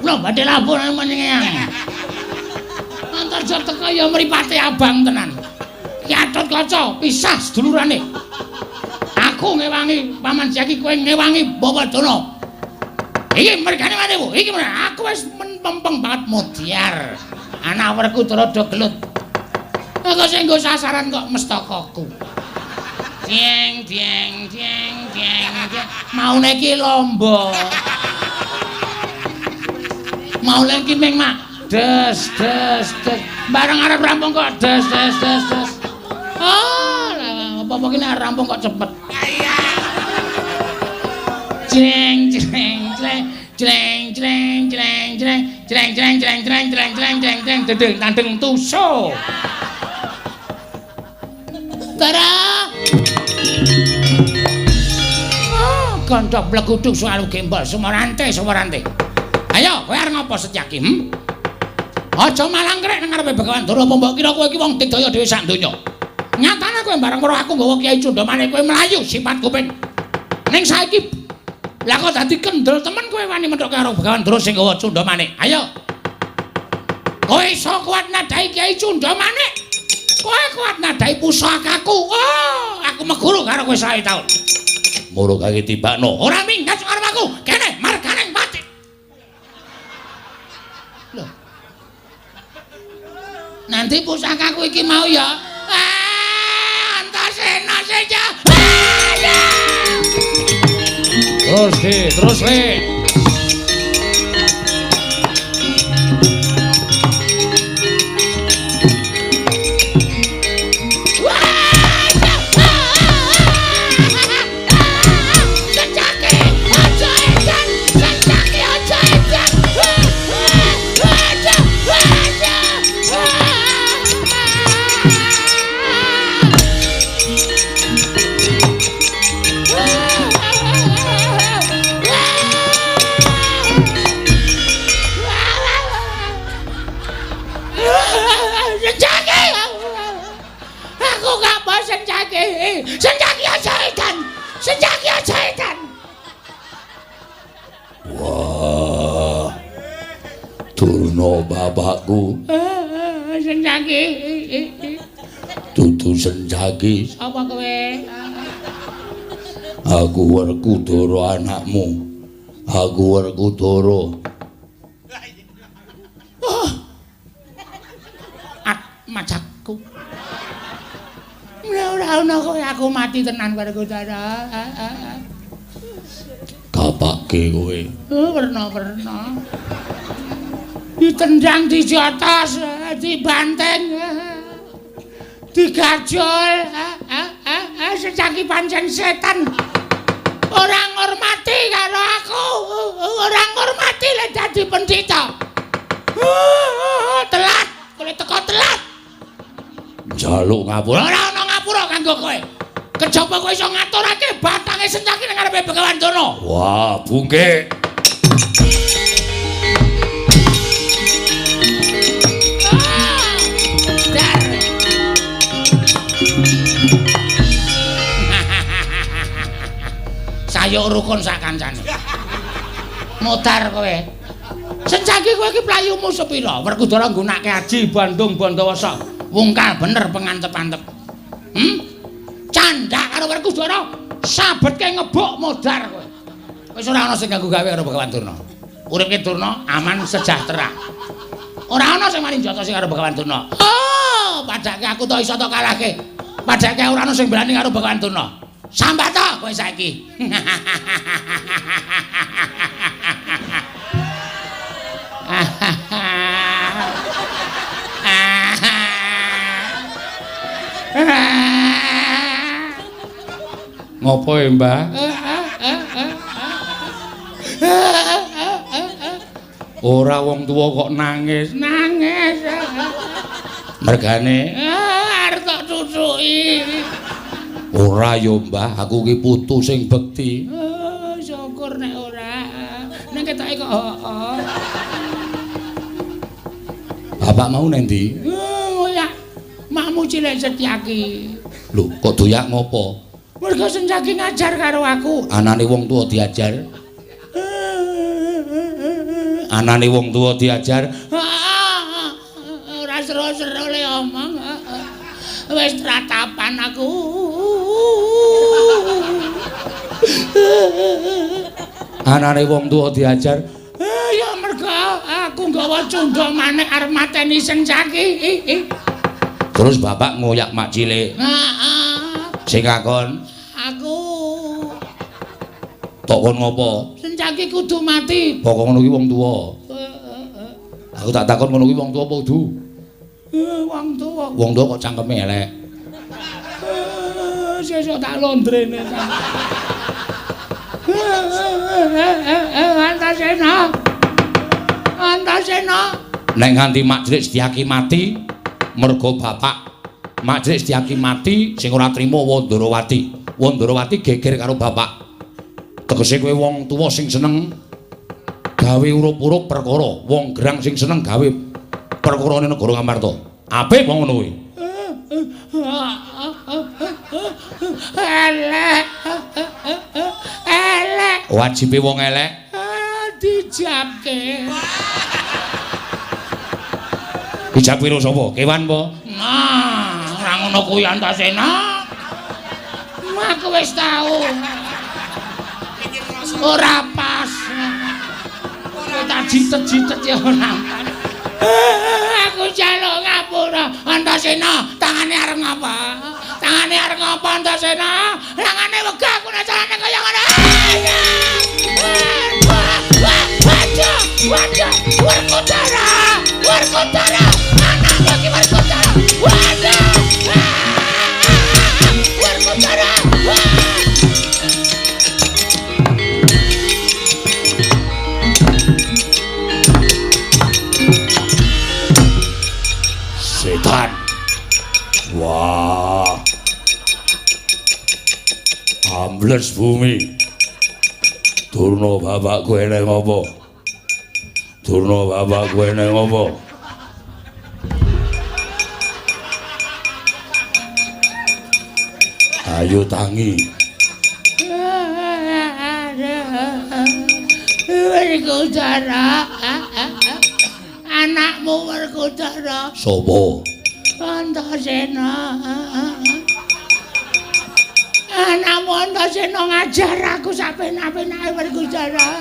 Lho, badhe labuh menyang. Antarja teka ya mripate abang tenan. Gatut Kaca pisah sedulurane. Aku ngewangi Paman Jaki, kowe ngewangi Bawadana. Iki mergane maneh, iki aku wis mempeng banget mudyar. Anak Werkudara do gelut. Kok sing nggo sasaran kok mestakaku. Jeng jeng jeng jeng jeng. Maune iki lomba. Maune iki ming mak des des des. Bareng arep rampung kok des des des des. Oh, apa-apa ki nek rampung kok cepet. Jeng jeng jeng jeng jeng jeng jeng jeng jeng jeng jeng jeng jeng jeng jeng dedeng tandeng tuso. Tara. Oh, gondok bleguduk soal gembol sumorante sumorante. Ayo, kowe arep ngopo Setyaki? Hmm? Aja malangkrek nang ngarepe Begawan Ndara, apa mbok kira kowe iki wong digdaya dhewe sak donya. Nyatane kowe bareng weruh aku nggawa Kyai Cundamane kowe mlayu sifat kuping. Ning saiki lah kok dadi kendel temen kowe wani methoke karo Begawan Ndara sing nggawa Cundamane. Ayo. Kowe iso kuat nadai Kyai Cundamane. Kowe kuat nadai pusakaku. Oh, aku meguru karo kowe 100 taun. Moro kaki tibakno. Ora minggat karo aku. Kene margane mati. Lho. Nanti pusakaku iki mau ya. Ah, Antasena saja. Terus, Ki, terus, Le. Senjaki aja edan. Senjaki aja edan. Wah. Durna bapakku. Senjaki. Dudu Senjaki. Apa kowe? Aku Werkudara anakmu. Aku Werkudara. Oh. Majakku. Ora ana kowe aku mati tenan Werkudara. Kapake kowe. Oh, werna-werna. Ditendang dijotos, dibanting. Digajol. Sejaki pancen setan. Ora ngurmati karo aku. Ora ngurmati lek dadi pendhita. Telat, kowe teko telat. Njaluk ngapura. Ora ana ngapura kanggo kowe. Kejaba kowe iso ngaturake batange Sencaki nang ngarepe Begawan Durna. Wah, bungke. Dar. Sayuk rukun sak kancane. Modar kowe. Sencaki kowe iki playumu sepira? Werkudara nggunakake aji Bandung Bandawasa. Wungkal bener pengantep-antep. Candhak karo Werkudara sabetke ngebuk modar kowe. Wis ora ana sing ganggu gawe karo Begawan Durna. Uripke Durna aman sejahtera. Ora ana sing wani njotosi karo Begawan Durna. Oh, padake aku to iso to kalahke. Padake ora ana sing berani karo Begawan Durna. Sambat to kowe saiki. Ngopo ya, Mbah? Ora wong tuwa kok nangis. Nangis. Mergane arep tok cucuki. Ora ya, Mbah, aku ki putu sing bekti. Oh, syukur nek ora. Nek ketoke kok heeh. Bapak mau nang ndi? Oh, ya. Makmu cilik Setyaki. Lho, kok doyak ngopo? Mergo Setyaki ngajar karo aku. Anane wong tuwa diajar. Anane wong tuwa diajar. Ora seru-seru le omong. Wis tratapan aku. Anane wong tuwa diajar. Ya mergo aku nggawa cundha manik arep mateni Sencaki. Terus bapak ngoyak mak cilik. Heeh. Sing ngakon aku. Tok kon ngopo? Sencaki kudu mati. Pokok ngono kuwi wong tuwa. Aku tak takon ngono kuwi wong tuwa apa kudu? Wong tuwa. Wong tuwa kok cangkeme elek. Sesuk tak londrene. Antasena. Antasena. Nek nganti Mak Cilik Setyaki mati mergo bapak Mak Cilik Setyaki mati sing ora trima Wandarawati. Wandarawati geger karo bapak. Tegese kowe wong tuwa sing seneng gawe urup-urup perkara, wong gerang sing seneng gawe perkarane negara Ngamarta. Apik wong ngono kuwi. Elek. Elek. Wajibe wong elek dijabke. Dijab karo sapa? Kewan apa? Nah, ora ngono kuwi Antasena. Aku wis tau. Ora pas. Tak jitet-jitet ya ora. Aku njaluk ngapura Antasena, tangane arep ngapa? Tangane arep ngapa Antasena? Tangane wegah aku nek carane kaya ngono. Waduh, waduh, Werkudara, Werkudara, anakku iki Werkudara. Waduh. Werkudara. Setan. Wah. Ambles bumi. Durna bapakku eneng apa? Durna bapakku eneng apa? Ayo tangi. Werkudara. Anakmu Werkudara. Sopo? Antasena. Anakmu Antasena ngajar aku sapenak-penake Werkudara.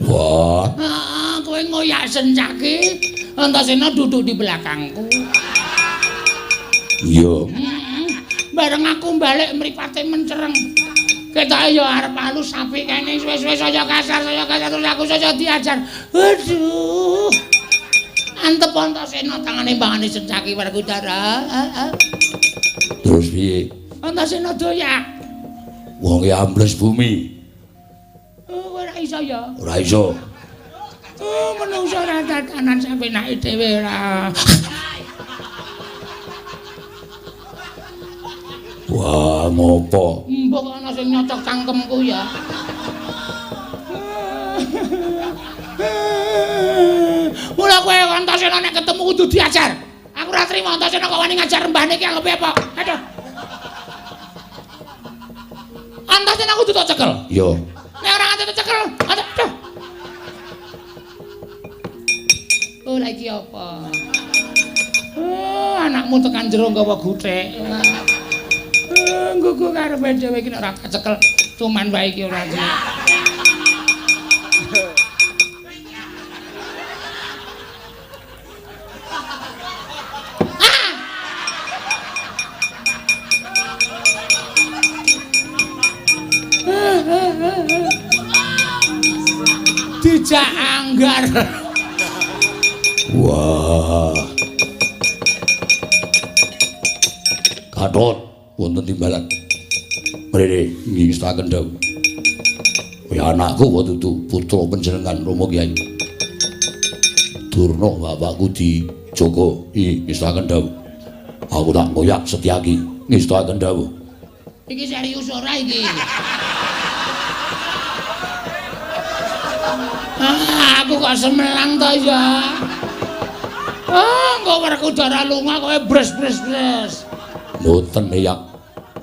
Wah. Heeh, kowe ngoyak Sencaki, Antasena duduk di belakangku. Iya. Bareng aku balik mripate mencereng. Ketoke ya arep halus sapi kene suwe-suwe saya kasar terus aku saya diajar. Aduh. Antep Antasena tangane mbangane Sencaki Werkudara. Terus piye? Antasena doyak. Wong e ambles bumi. Oh, ora iso ya. Ora iso. Oh, menungso ora tatanan sapenake dhewe ora. Wah, ngopo? Mbok ana sing nyocok cangkemku ya. Mula kowe Antasena nek ketemu kudu diajar. Aku ora trimo Antasena kok wani ngajar mbahne iki anggepe apa? Aduh. Antasena kudu tak cekel. Iya. Nek ora nganti tak cekel, aduh. Oh, lha iki apa? Oh, anakmu tekan jero nggawa guthik. Nggugu karepe dhewe iki nek ora kacekel cuman wae iki ora iki. Ah! Dijak anggar. Wah. Gatot wonten timbalan. Mrene ngestaken dawuh. Ya anakku kok dudu putra panjenengan Rama Kyai. Durna bapakku dijaga. Ngestaken dawuh. Aku tak ngoyak Setyaki. Ngestaken dawuh. Iki serius ora iki? Ah, aku kok semelang to ya. Ah, kok Werkudara lunga kowe bres-bres-bres. Mboten ya.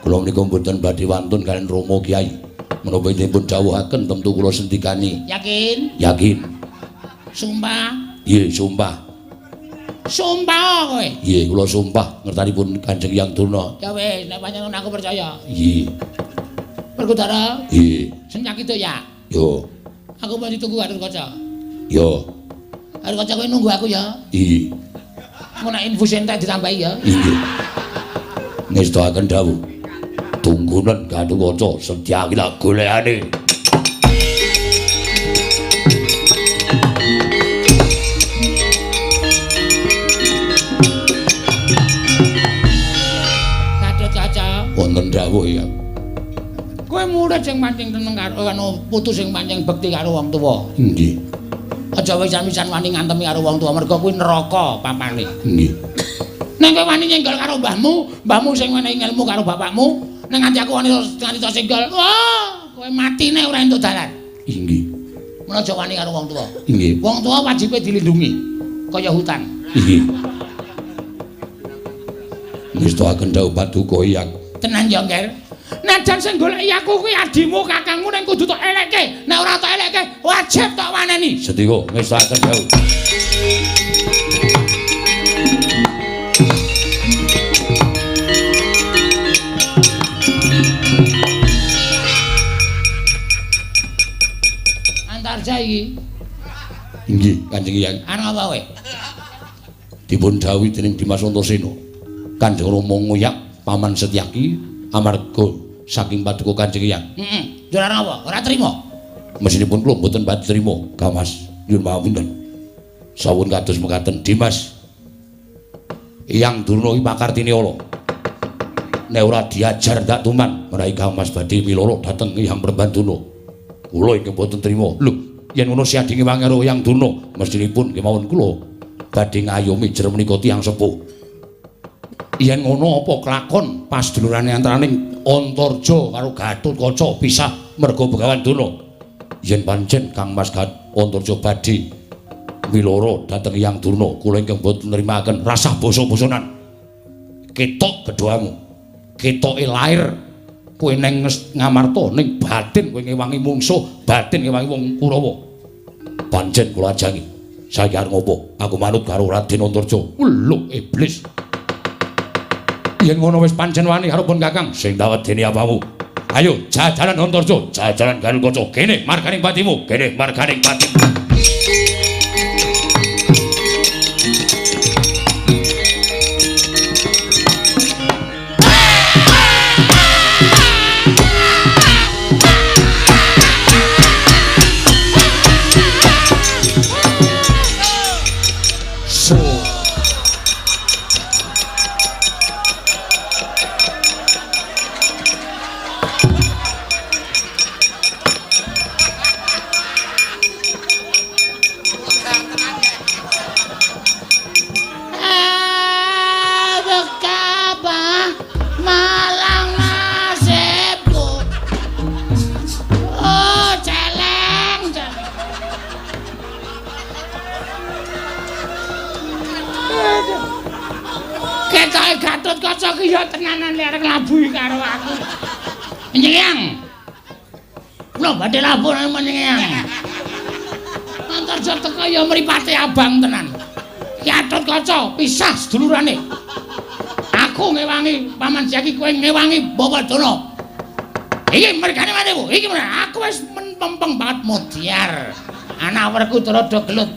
Kula menika mboten badhe wantun kaliyan Rama Kyai. Menapa dipun dawuhaken tentu kula sendikani. Yakin? Yakin. Sumpah. Nggih, sumpah. Sumpah kowe. Nggih, kula sumpah ngertanipun Kanjeng Hyang Durna. Ya wis, nek pancen ngono aku percaya. Nggih. Werkudara. Nggih. Senyaki to ya. Yo. Aku mau ditunggu Gatotkaca. Yo. Gatotkaca kowe nunggu aku ya. Nggih. Engko nek infus entek ditambahi ya. Nggih. Ngestoaken dawuh. Tunggunen Gatotkaca Setyaki lak golekane. Gatotkaca. Wonten dawuh ya. Kowe murid sing pancen teneng karo anu putu sing pancen bekti karo wong tuwa. Nggih. Aja wisan-wisan wani ngantemi karo wong tuwa mergo kuwi neraka papane. Nggih. Nek kowe wani nyenggol karo mbahmu, mbahmu sing menehi ilmu karo bapakmu, nek nganti aku wani nganti tok senggol, wah, kowe matine ora entuk dalan. Nggih. Mula aja wani karo wong tuwa. Nggih. Wong tuwa wajibe dilindungi kaya hutan. Nggih. Ngestoaken dawuh paduka Hyang. Tenan ya, Ngger. Najan sing goleki aku kuwi adimu, kakangmu ning kudu tok elekke. Nek ora tok elekke, wajib tok waneni. Sedika ngestoaken dawuh. Antarja iki. Nggih, Kanjeng Hyang. Ana apa kowe? Dipun dawuhi dening Dimas Antasena. Kanjeng Rama ngoyak Paman Setyaki amarga saking paduka Kanjeng Hyang. Heeh. Njur ana apa? Ora trima. Mesinipun kula mboten pati trima, Kang Mas. Nyuwun pangapunten. Sawun kados mekaten Dimas. Hyang Durna iki pakartine ala. Nek ora diajar ndak tuman menawi Kang Mas badhe miloro dhateng Hyang Prembanduna. Kula ingkang mboten trima. Lho, yen ngono siadinge wangi karo Hyang Durna, mestinipun kemawon kula badhe ngayomi jer menika tiyang sepuh. Yen ngono apa kelakon pasdulurane antaraning Antarja karo Gatotkaca pisah merga Begawan Durna. Yen pancen Kang Mas Antarja badhe miloro dhateng Hyang Durna, kula ingkang mboten nrimakaken rasah basa-basanan. Ketok gedhoamu. Ketoke lair kowe neng Ngamarta ning batin kowe ngewangi mungsuh, batin ngewangi wong Kurawa. Pancen kula ajangi. Saiki arep ngopo? Aku manut karo Raden Antarja. Lho, iblis. Yen ngono wis pancen wani karo pun Kakang sing tak wedeni apamu. Ayo jajaran Antarja, jajaran Gatotkaca. Kene marganing patimu, kene marganing patimu. Gatotkaca ki ya tenanan lek arep nglabuhi karo aku. Nyeyang. Kula badhe labuh nang menyeyang. Antarja teka ya mripate abang tenan. Gatotkaca pisah sedulurane. Aku ngewangi Paman Setyaki, kowe ngewangi Bawa Durna. Iki mergane matimu. Iki aku wis mempeng banget mudyar. Anak Werkudara do gelut.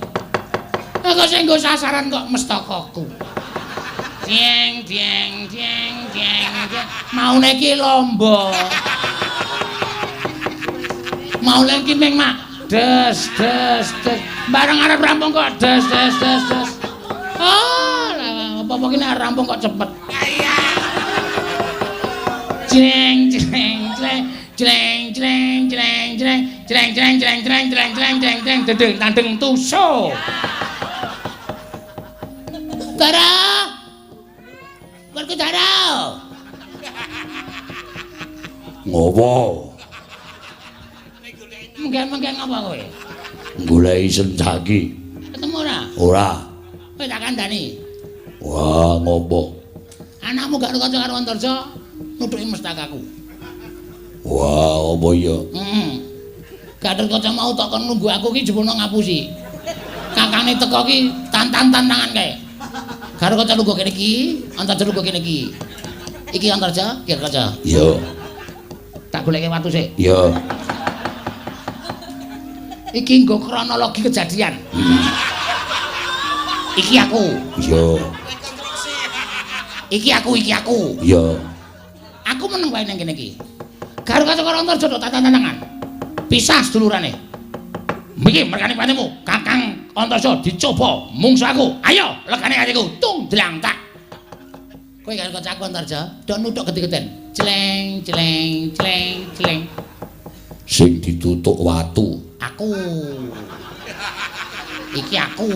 Aku sing nggo sasaran kok mestakaku. Jeng jeng jeng jeng jeng. Maune iki lomba. Maune iki ming mak des des des. Bareng arep rampung kok des des des des. Oh, lah apa-apa ki nek rampung kok cepet. Jeng jeng jeng jeng jeng jeng jeng jeng jeng jeng jeng jeng jeng jeng jeng dedeng tandeng tuso. Dara. Werkudara. Ngopo? Menggeng-menggeng apa kowe? Goleki Sencaki. Ketemu ora? Ora. Kowe tak kandhani. Wah, ngopo? Anakmu gak kanca karo Antarja nuthuki mestakaku. Wah, apa ya? Heeh. Gatotkaca mau tak kon nunggu aku ki jebul ngapusi. Kakangne teko ki tantan-tantangan kae. Karo kanca lungguh kene iki, Antarja lungguh kene iki. Iki Antarja, iki Kaca. Iya. Tak goleke watu sik. Iya. Iki nggo kronologi kejadian. Iki aku. Iya. Iki aku, iki aku. Iya. Aku meneng wae nang kene iki. Karo kaca karo Antarja do tantan-tantangan. Pisah sedulurane. Iki merkane patimu, Kakang Antarja dicoba mungsu aku. Ayo, legane atiku, tung dlang tak. Kowe karo kancaku Antarja, do nuthuk gede-geden. Celeng, celeng, celeng, celeng. Sing ditutuk watu. Aku. Iki aku.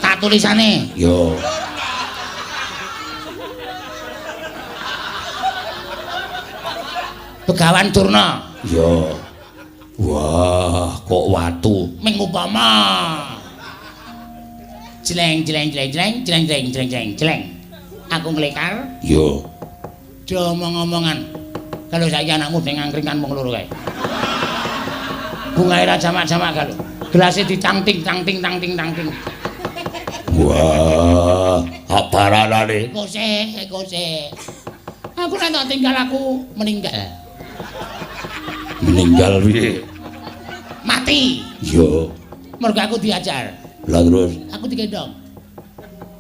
Tak tulisane. Yo. Begawan Durna. Yo. Wah, kok watu. Ming upama. Jeleng jeleng jeleng jeleng jeleng jeleng jeleng jeleng jeleng. Aku nglekar. Yo. Do omong-omongan. Kalau saiki anakmu deng angkringan wong loro kae. Bungae ra jamak-jamak kalau. Gelase ditangting tangting tangting tangting. Wah, aparanane. Kose, kose. Aku nek tak tinggal aku meninggal. Meninggal piye? Mati. Yo. Mergo aku diajar. Lah terus aku digendong.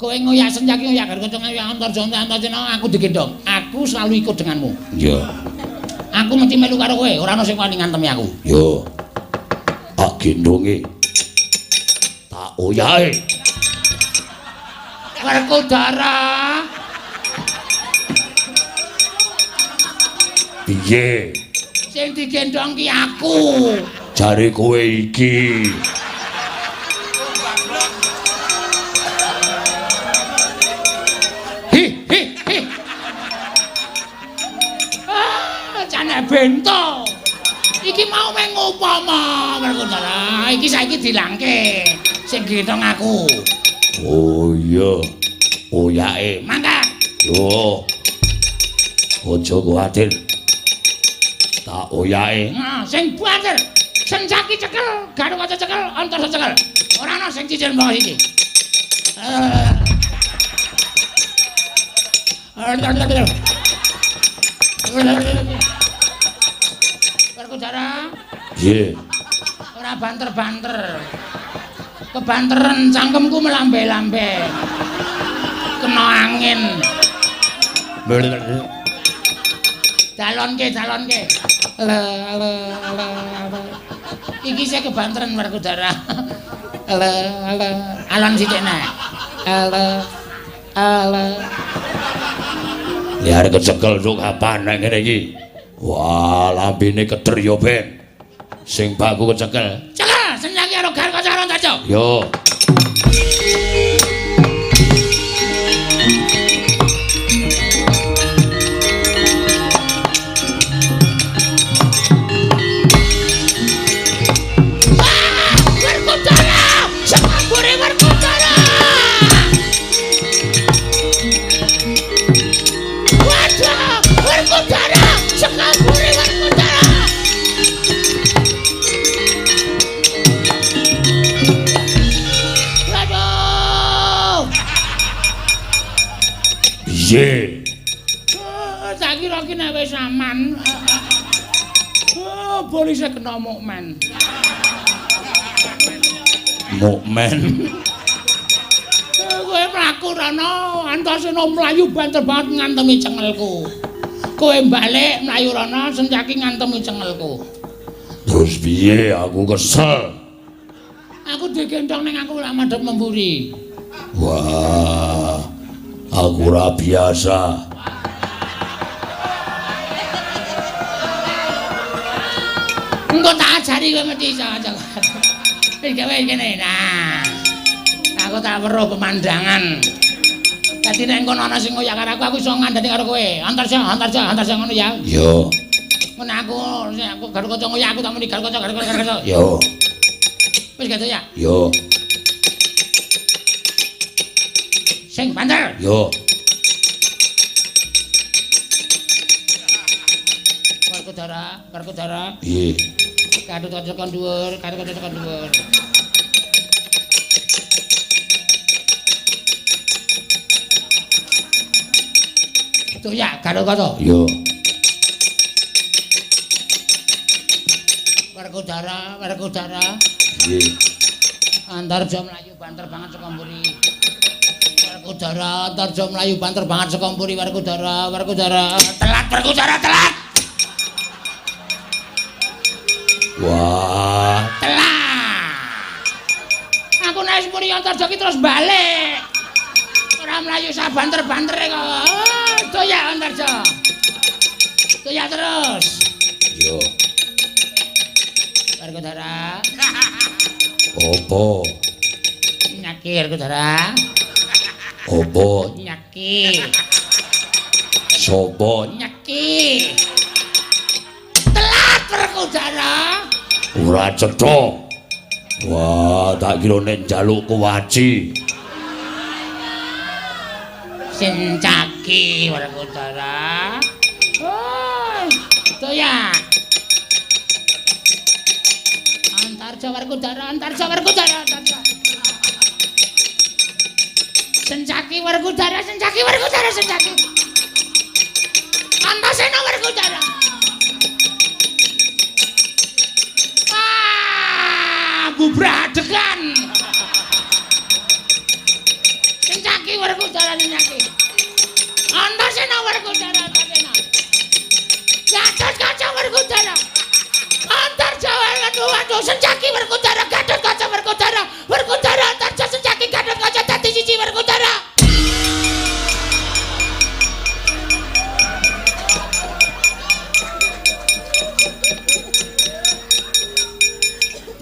Kowe ngoyak Setyaki ngoyak Garkaca ngoyak Antarja Antarja aku digendong. Aku selalu ikut denganmu. Yo. Aku mesti melu karo kowe, ora ana sing wani ngantemi aku. Yo. Tak gendonge. Tak oyahe. Werkudara. Piye? Sing digendong ki aku. Jare kowe iki. Hi hi hi. Ah, jane bento. Iki mau meng upama Werkudara. Iki saiki dilangke. Sing gendong aku. Oh iya. Oyake. Mangkat. Yo. Aja kuwatir. Tak oyake. Nah, sing banter. Sencaki cekel, Garukaca cekel, Antarja cekel. Ora ana sing cicil mbok iki. Werkudara. Nggih. Ora banter-banter. Kebanteren cangkemku melambe-lambe. Kena angin. Dalonke, dalonke. Le le le. Iki saya kebanteren Werkudara. Le le. Alon sithik nek. Le le. Ya arep kecekel tok kapan nek ngene iki. Wah, lambene keder ya ben. Sing baku kecekel. Cekel, Senyaki karo Garkaca karo Antarja. Yo. Piye? Tak kira ki nek wis aman. Oh, polisi kena mukmen. Mukmen. Kowe mlaku rono, Antasena mlayu banter banget ngantemi cengelku. Kowe balik mlayu rono, Sencaki ngantemi cengelku. Terus piye? Aku kesel. Aku digendong ning aku lak madhep memburi. Wah. Aku ora biasa. Engko tak ajari kowe mesti iso aja. Wis gawe kene. Nah. Aku tak weruh pemandangan. Dadi nek engko ana sing ngoyak karo aku, aku iso ngandani karo kowe. Antarja, Antarja, Antarja ngono ya. Yo. Ngono aku, sing aku Garukaca ngoyak aku tak muni Garukaca, Garukaca, Garukaca. Yo. Wis gitu ya. Yo. Sing banter. Yo. Werkudara, Werkudara. Piye? Gatotkaca tekan dhuwur, Gatotkaca tekan dhuwur. Tuh ya, Gatotkaca. Iya. Werkudara, Werkudara. Piye? Antarja mlayu banter banget saka mburi. Werkudara, Antarja mlayu banter banget saka mburi. Werkudara, Werkudara. Telat Werkudara, telat. Wah, telat. Aku nek wis muni Antarja ki terus balik. Ora mlayu sak banter-bantere kok. Oh, doyak Antarja. Doyak terus. Yo. Werkudara. Apa? Nyaki Werkudara. Apa? Nyaki. Sopo? Nyaki. Telat Werkudara. Ora cetha. Wah, tak kira nek njaluk kuwaci. Sencaki Werkudara. Oh, doyak. Antarja Werkudara, Antarja Werkudara, Antarja. Sencaki Werkudara, Sencaki Werkudara, Sencaki. Antasena Werkudara. Ah, bubradegan. Sencaki Werkudara, Sencaki. Antasena Werkudara, Antasena. Gatotkaca Werkudara. Antarja waduh, Sencaki Werkudara, Gatotkaca Werkudara, Werkudara Antarja Sencaki Gatotkaca dadi siji Werkudara.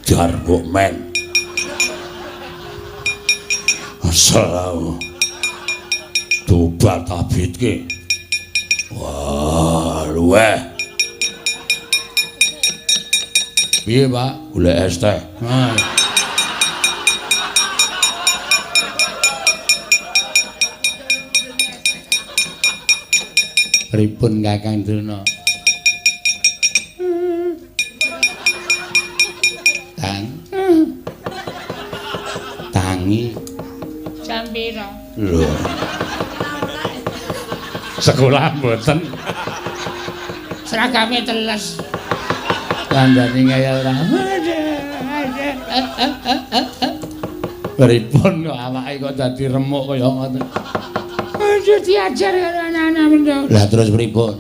Jarwo men. Asal tobat abitke. Wah, luweh. Piye, Pak? Golek es teh. Ha. Pripun Kakang Durna? Tang. Tangi. Jam pira? Lho. Sekolah mboten. Seragame teles. Kandhane kaya ora. Pripun kok awake kok dadi remuk kaya ngoten. Aja diajar karo anak-anak mendho. Lah terus pripun?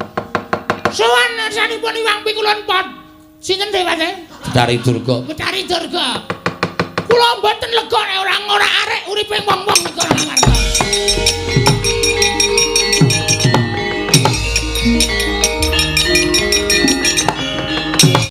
Sowan ngersanipun Iwang Pikulun Pot. Sinten dheweke? Betari Durga. Betari Durga. Kula mboten lega nek ora ngorak-arek uripe wong-wong negara Ngamarta.